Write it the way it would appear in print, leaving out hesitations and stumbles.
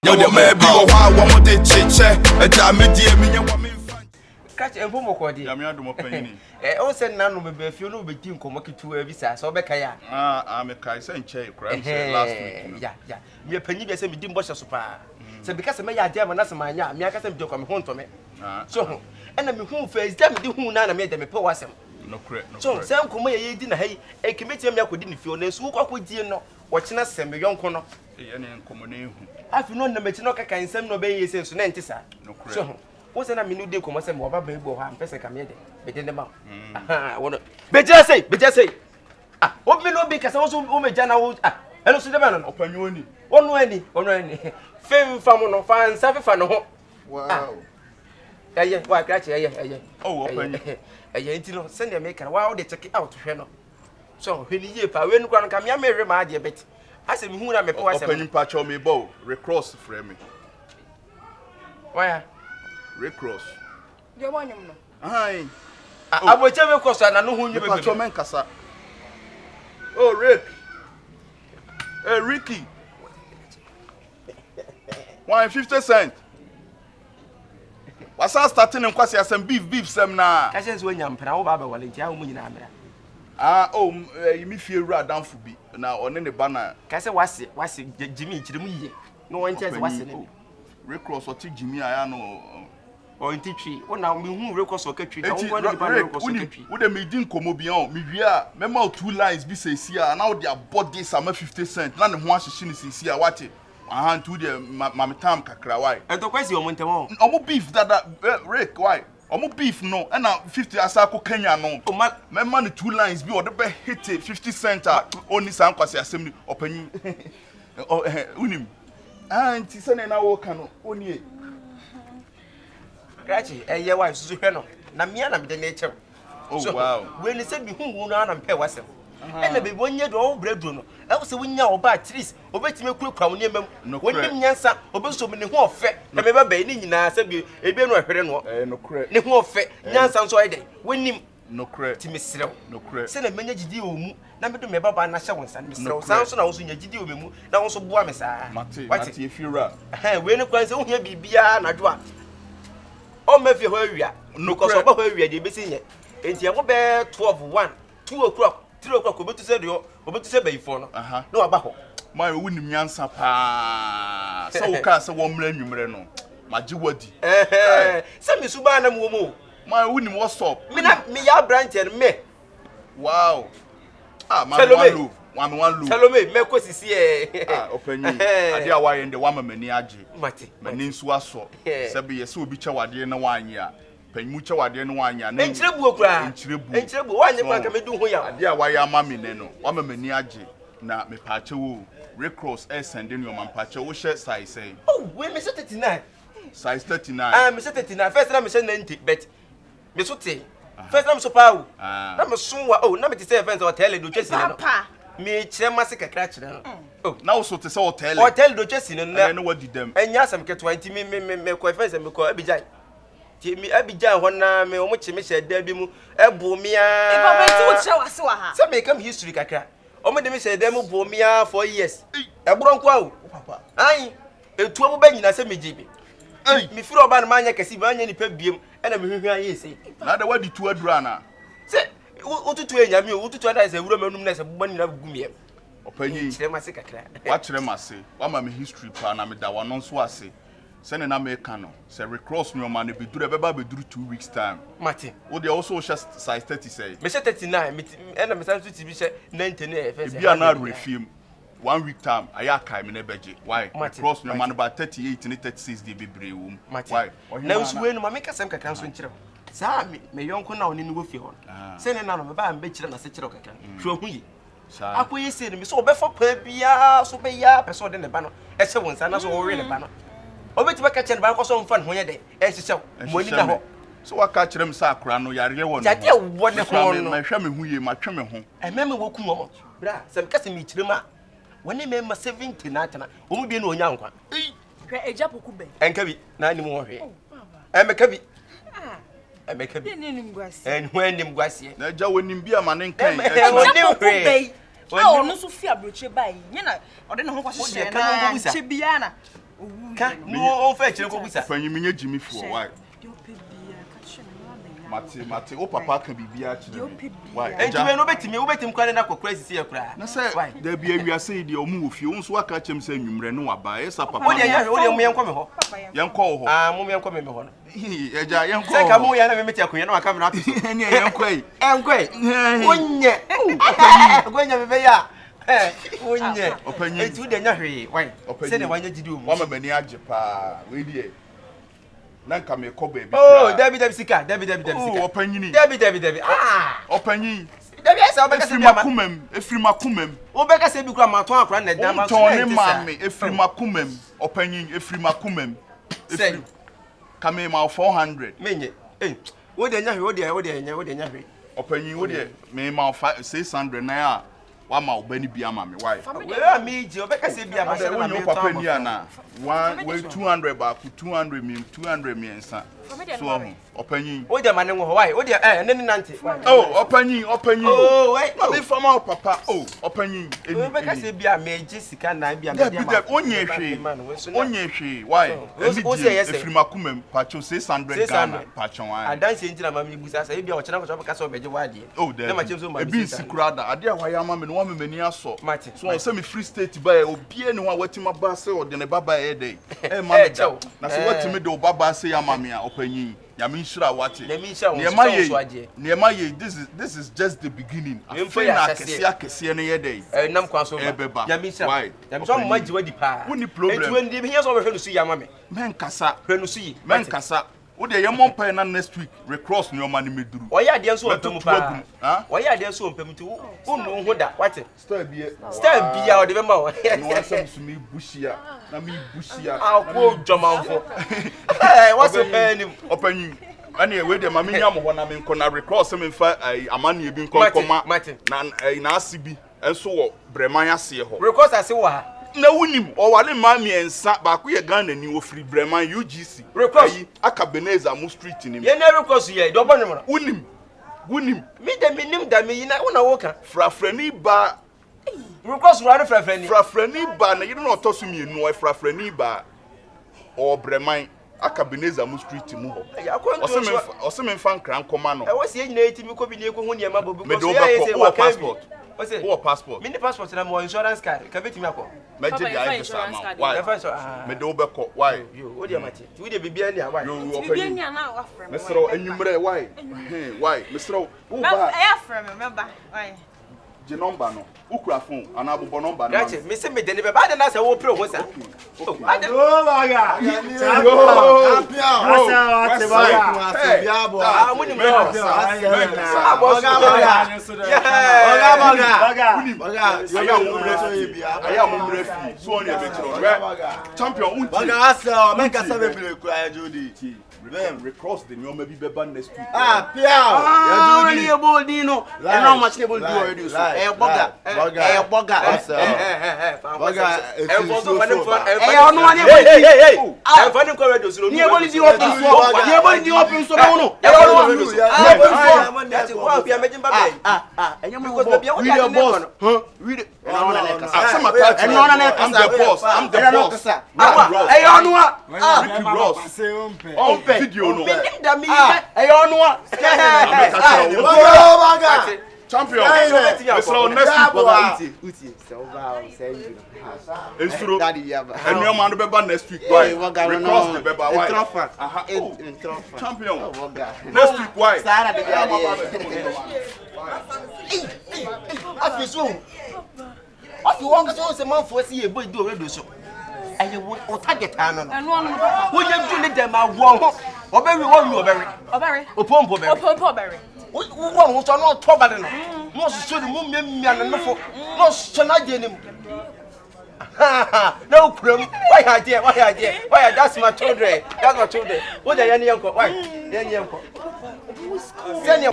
Yɛwɔ mmaa bi wɔ hɔ a wɔn de kyekyɛ agya me deɛ menyɛ wɔ me mfa. Krakye mpo mɔkɔ deɛ. Nyame adom ɔpanyini. Ɛ ɔn sɛ nna no meba fie no wobɛdi nkɔmmɔ ketewa bi saa sɛ wobɛkae a. Ah ah mekae sɛ nkyɛe koraa ɛm sɛ last week no. Ya ya meyɛ panyin bi sɛ medi mbɔhyɛ so paa. Sɛ meka sɛ mɛyɛ adeɛ ama no asɛ manyɛ a me ankasa medi ɔkwa me ho ntɔ me. So ho ɛna mehu first da mede hu no a na meyɛ dɛ mepɛ w'asɛm. Nokorɛ nokorɛ. So sɛ nkɔmmɔ yɛ yɛdi na ha yi ɛnka mɛtumi akɔdi ne fie hɔ nanso wokɔ akɔdie no ɔkyena sɛ me yɔnko no. Eyi ɛne nkɔmmɔ no ehu. Afei na ɔnam akyi na ɔkeka nsɛm na ɔbɛyɛ yie sɛ nso na ɛnte saa. Nokorɛ. So ho. Wo sɛ na me ne wo di nkɔmmɔ sɛ mewɔ ababaa bi wɔ hɔ a mpɛ sɛ nka meyɛ dɛ mede ne ma wo. Ahaa wo no. Bɛgyina sei bɛgyina sei. Ah obi ne obi kasa wo nso womɛgya na wo ah ɛno nso dɛbɛn no no. Ɔpanyin oni. Ɔno ani ɔno ani. Femfa mo no fa nsa fefa ne ho. Wow. Ah. Ɛyɛ wa krakye ɛyɛ ɛyɛ. Oh ɔpanyin. Ɛyɛ nti no sɛdeɛ meka no wa wode check out hwɛ no. So hwɛ ne yie paa wei no koraa no nka mea mehwɛ m'adeɛ bɛt asɛ mehu na mepɛ w'asɛm. Ɔpanyin mpakyɛw mebɔ o Recross frɛ me. Waya. Recross. Deɛ ɔbɔ nnwom no. Ahan. Abɔkyɛ Recross a n'ano ho nnwom bebree. Mepakyɛw mɛnkasa. Oh Rick. Hey Ricky. One 50 cent. Wasan start ne nkwasi asɛm beef beef sɛm naa. Kahyɛ nso wanya mpena wo ba abɛwale nti awo mu nyinaa mmra. Ah oh ɛyi me fie wura adamfo bi na ɔne ne ba na. Ka sɛ wase wase Jimmy kyerɛ mu yie na wɔn nkyɛn sɛ wase ne bi. Rick Ross ɔte Jimmy a ya no. Ɔnte twi wo na mehu Rick Ross ɔka twi na wo nko ne nipa na Rick Ross ɔka twi. Wo de me di nkɔmɔ bi ɔn me wie a mɛma wo two lines bi seesie a na wo de abɔ this ama 50 cent na ne ho ahyehye ne seesie a wate. Aha nti wo deɛ ma ma me time kakra why. Ntɔkwa si wɔn ntɛm ɔn. Ɔmo beef dada Rick why ɔmo beef no ɛna 50 asa akɔ Kenya no. Mɛma no two lines bi ɔde bɛ hit 50 cent a ɔnni saa nkwasi asɛm ni ɔpanyin ɔ wonim. Ah nti sɛnea na wɔka no onie. Krakye ɛyɛ wa nsusu hwɛ no na mea na mede ne kyɛw. Oh, so, wow. Wei ne sɛ mehu wo no ara na mepɛ w'asɛm. Ɛna baabi wɔnyɛ duro ɔwo brɛ duro no ɛwɔ sɛ wonya ɔba at least obɛtumi akurakura wo nneɛma mu wɔnim nyansa ɔbɛsɔ mu ne ho ɔfɛ na meba bɛyi ne nyinaa sɛ bi ebi no ɛhwere noɔ ne ho ɔfɛ nyansa nso ɔyɛ dɛ wɔnim nti mesrɛ wo sɛ na mɛnya gyidie wɔ mu na mede me babaa no ahyɛ wo nsa no mesrɛ wo saa nso na wo nso nya gyidie wɔ me mu na wo nso boa me saa wate wei no kora sɛ wohia biribiara anadwo a ɔmma fie hɔ awia because ɔba hɔ awia deɛ ɛbɛsi nyɛ nti ɛho bɛɛ 12 1 2 o'clock 3 o'clock obetu sɛ deɛ obetu sɛ bayifoɔ no na waba hɔ. Maa wonim nyansa paa sɛ wokaa sɛ wɔmmrɛ anwummerɛ no magye wadi. Sɛ me suban na mewɔ mu o. Maa wonim what's up. Me na meyɛ aberanteɛ no me. Wow. Ah, maame one love. Maame one love. Salome mɛkɔ sisi ɛ. Ah, ɔpanyin. Adeɛ a wayɛ no deɛ wama m'ani agye. Mate. M'ani nso asɔ. Sɛ bɛyɛ sɛ obi kyɛ wadeɛ na wanyɛ a. Panyin mu kyɛ wadeɛ no wanyɛ a. Nkyerɛ buo koraa. Nkyerɛ buo. Nkyerɛ buo wanyɛ koraa nka mɛdu ho yaw. Adeɛ a wayɛ ama me nɛ no wama m'ani agye na mepaakyɛw o. Rick Ross ɛresɛnde nneɛma mpaakyɛw wohyɛ size sɛn? Oh wei mehyɛ 39. Size 39. Ah mehyɛ 39 first na mehyɛ 90 but me so te. First na me so paa o. Na me so wa oh na me te sɛ fɛn sɛ ɔtɛlɛ do twɛ sini no. Me kyerɛ mase kakra kyerɛ no. Oh. Na wo so te sɛ ɔtɛlɛ. Ɔtɛlɛ do twɛ sini no na. Ɛnɛ ne wadi dɛm. Ɛnyɛ asɛm ketewa nti me me me me kɔ fɛn sɛ me kɔ Abidjan. Ti me Abidjan hɔ na me wɔn kye me hyɛ dan bi mu ɛbo me aa. Papa nti wo kyerɛ wase wɔ ha. Sɛ me kam history kakra. Wɔn de me hyɛ dan mu bo me aa 4 years. Ɛborɔ nko a o. Ayi. Etuo mo bɛ nyina sɛ megye bi. Mefiri ɔba no manyɛ kɛse bi manyɛ nipa biem ɛna mehwehwɛ ayɛ sei. Na de wadi tu aduru ana? Sɛ wotutu yɛ nyame o wotutu ada sɛ wura m'anum na sɛ bobɔ ne nyina gugu meɛ. Ɔpanyin. Kyerɛ m'ase kakra. Wakyerɛ m'ase wama me history paa na meda w'ano nso ase sɛne na meka no sɛ recross nneɛma no bɛduru ɛbɛba abɛduru 2 weeks time. Mate. Wo deɛ wo so wohyɛ size 30 sɛn? Mehyɛ 39 ɛna mesan nso tumi hyɛ 90 ne ɛfɛ sɛ. Ebi a na awerɛ fie mu. One week time ayɛ akae me na ɛbɛgye why Mate, cross nneɛma mate. no ba 38 ne 36 deɛ bebree wɔ mu Mate. why Nanso wei no ma menka sɛm kakra nso nkyerɛ wo. Saa me me yɔnko no a ɔne no wɔ fie hɔ no, Ah. sɛ ne na no mebaa mebɛkyerɛ n'ase kyerɛ wo kakra. Hwɛ ɔho yie. Saa. Akɔyɛ sei no, me sɛ ɔbɛfa kwan biara so bɛyɛ a pɛ sɛ ɔde ne ba no ɛhyɛ wo nsa anaasɛ ɔwe ne ba no. Ɔbɛtumi aka kyerɛ ne ba no kɔ sɛ ɔmfa ne ho nyɛ dɛn ɛnhyehyɛ wo. Ma w'ani Ɛnhyehyɛ nna me. hɔ. Sɛ waka kyerɛ me sɛ akora no yareɛ wɔ ne ho. Yadeɛ wɔ ne Me koraa ho me- no. Mɛhwɛ me ho yie, matwe me ho. Mmarima wɔkum wɔn. Bra, sɛ meka sɛ mekyerɛ mu a, wɔne mmarima 70 na atena, wɔn mu biara na ɔnya nkwa. Hwɛ agya poku bɛn. Ɛnka bi, na anim wɔ hwee. Ɛmɛka bi. Ɛmɛka bi. Ɛne anim guaseɛ. Ɛho anim guaseɛ. Na agya wɔnim bi ama ne nkan. Agya poku bɛn. A ɔno nso fi aburokyire baa yi, nyɛ na ɔde ne ho kɔhyehyɛ na nkyɛ biara na. Ka na ɔmfa akyire nkɔbisa. Ɔpanyin menyɛ gyimifoɔ why? Mate mate wo papa aka biribiara kyerɛ me why? Enti wei no wobɛtumi wobɛtumi koraa ne no akɔ koraa sisi yɛ koraa. Na sɛ dabi awiase yi deɛ ɔmo wɔ fie wo nso waka akyerɛ me sɛ anwummerɛ ne waba ɛyɛ sa papa no. Wodeɛ yɛ wodeɛ mo yɛnkɔ me hɔ. Yɛnkɔ wo hɔ. Ah mo yɛnkɔ me me hɔ no. Agya yɛnkɔ Sɛ nka mo yɛ na me mete akonnwa na waka me no ato so. Ɛne yɛnkɔ yi. Ɛnkɔ yi. Wonyɛ. Wonyɛ me bɛyɛ a. Wonyɛ. Ɔpanyin. Enti wodeɛ nya hwee why? Sɛdeɛ wanyɛ gyidi wɔ mu. Wama m'ani agye paa wei deɛ. Na nka mekɔ baabi koraa. Oh, dabi dabi sika, dabi dabi dabi sika. Oh, ɔpanyini. Dabi dabi dabi. Ah. Ɔpanyin. Dabi ɛsɛ ɔbɛka sɛ bi ama. Efiri makoma mu, efiri makoma mu. Wobɛka sɛ bi kura ma tɔn akora na ɛdan ma so na ɛnte saa. Wontɔn ne maame, efiri makoma mu. Ɔpanyin, efiri makoma mu. Sɛ. Ka me ma 400. Menye. Eh, wo de nya hwe, wo de wo de nya, wo de nya hwe. Ɔpanyin, wo de me ma 600 na ya. Wama wo ba no bi ama me why? Wei a megye ɔbɛka sɛ bi a mahyɛ no ma metɔn papa ni ana? One wei 200 baako 200 mmienu 200 mmiɛnsa. So ɔho ɔpanyin. Wo deɛ ma ne ngo hɔ why? Wo deɛ eh ne ne nante. Oh ɔpanyin ɔpanyin. Oh wai. Ma me fa ma wo papa oh ɔpanyin. Eni eni. Wobɛka sɛ bi a megye sika na bi a mede ama. Dabi dabi onye hwee. Onye hwee why? Ɛni die efiri makoma mu pacho 600 Ghana pacho why? Adansi nti na ma me busa sɛ ebi a ɔkyena kɔkyɛ ɔbɛka sɛ ɔbɛgye w'adeɛ. Oh dabi, ebi nsi koraa da. Adeɛ a wayɛ ama me no wama m'ani asɔ. So ɔsɛ me free state ba yɛ obiara ni hɔ a watumi aba sɛ ɔde ne ba ba ɛyɛ dɛ. Ɛma me da. Na sɛ watumi de wo ba ba sɛ ama me a ɔpanyin. Nyame nhyira wate. Nneɛma yɛ nneɛma yɛ this is this is just the beginning. Afei na akɛseɛ akɛseɛ no yɛ dɛ. Ɛnam kwan so ba. Ɛbɛba. Nyame nhyira. Why? Nyame nhyira mo magye wadi paa. Wonni problem. Enti wei deɛ ehia sɛ wɔbɛhwɛ no so yie ama me. Mɛnkasa. Hwɛ no so yie. Mɛnkasa. Wo deɛ yɛmmɔ mpaeɛ na next week recross nneɛma no mɛduru. Ɔyɛ adeɛ nso wɔ mpɛ mu Mɛtoto agu paa. mu. Ɔyɛ adeɛ nso wɔ mpɛ mu nti wo wonnu wo ho da wate. Star bi Star bia ɔde bɛma wo. Ɛno ara sɛ nso mebu hyia na mebu hyia. Ako dwamanfo. Ɛɛ wase pɛɛ nim. Ɔpanyin ɛne wei deɛ ma menya mo hɔ na menkɔ na recross sɛ memfa amanneɛ bi nkɔ nkɔma na n'ase bi. Nso wɔ Brɛman aseɛ hɔ. Rekɔ sase wɔ ha. Na wonim, ɔware mmaa mmiɛnsa, baako yɛ Ghanani, ɔfiri Brɛman, UGC, Rekɔ. ayi, aka Beneza mo street no mu. Yɛn nɛ rekɔ so yɛ, deɛ ɔbɔ nwom no. Wonim, wonim. Me de menim da, meyi na, wo na woka. Frafrani baa. Rekɔ so ware frafrani. Frafrani baa, ne yere na ɔtɔ so mmienu, ɔyɛ frafrani baa. Ɔwɔ Brɛman. Aka Ebenezer mu street mu hɔ. Ɛyɛ akwantuo nso a. Ɔse memfa nkra nkɔma no. Ɛwɔ sɛ yɛn nyinaa yɛtumi kɔ bi na yɛkɔhu nneɛma bɔ Mede because wo yɛ ayɛ bɛkɔ. sɛ Wowɔ waka awie. passport? Ɔse Wowɔ passport? Menni passport na mewɔ insurance card. Ka mɛtumi akɔ. Mɛgye Papa deɛ yɛmfa ayɛ visa insurance ama wo. card Why? Yɛmfa insurance ah. Mede wo bɛkɔ. Why? Yo yo wo deɛ mate. Nti wo deɛ biribiara ni a why? Yo Nti yo biribiara ɔpanyin. ni a na wafrɛ me Mesrɛ why? wo Mɛba. anwummerɛ why? Ɛhɛn why? Mesrɛ wo wo Mɛ ba a. ɛyɛ frɛ me mɛba why? Gye nɔmba no. Wo kura phone anaa bobɔ nɔmba no ma me. Krakye, me se mede ne bɛba adɛn na sɛ wo pere ho sa? Okay. Adɛn? Oh my God. Ah, mo nim no. Champion, Baga asɛ ɔ mɛnkasa bebree kura yɛ jodi. Recross the nneɛma bi bɛba next week. Ah, piaw. Ah, already yɛ bɔ odin no. Ɛna ɔmo akyerɛ bɔ odin wɔ radio so. Ɛyɛ bɔga. Ɛyɛ bɔga. Ɛyɛ ɔno ani bɔ odin. Ɛnfa ne nkɔ radio so. Ni yɛ bɔ odin wɔ pin so. Ni yɛ bɔ odin wɔ pin so bɛ wunu. Ɛyɛ ɔno ani. Ni yɛ bɔ odin so. Ah ah. Ɛnyɛ mo bɔ. We the boss. Huh? We the. Ɛna ɔno na ɛkasa. Asɛm aka akyerɛ. Ɛna ɔno na ɛkasa. I'm the boss. I'm the boss. Ɛna ɛyɛ ɔno a. Ricky Ross. Oh, video no. Ɛyɛ ɔno a. Champion. Mesrɛ wo next week. Nsuro. Nneɛma no bɛba next week. Why? Recross the bɛba. Why? Aha. Oh. Champion. Next week. Why? Afei so afei wɔn kasa wɔn sɛ manfoɔ si yɛ bɔ edi wɔ radio so ɛyɛ wo wo target ano no Ɛno ano no papa. wonyɛ du ne dɛm awoɔ ho ɔbɛwe wɔwe ɔbɛwe Ɔbɛre. opompo bɛwe Opompo ɔbɛre. wowɔ ho so na ɔtɔ ba de no na ɔsosɔ ne mu miamia ne nofo na ɔsosɔ n'adeɛ no mu na wokura mu wayɛ adeɛ wayɛ adeɛ wayɛ that's my children that's my children wode yɛne yɛnkɔ wayɛ yɛne yɛnkɔ sɛnea.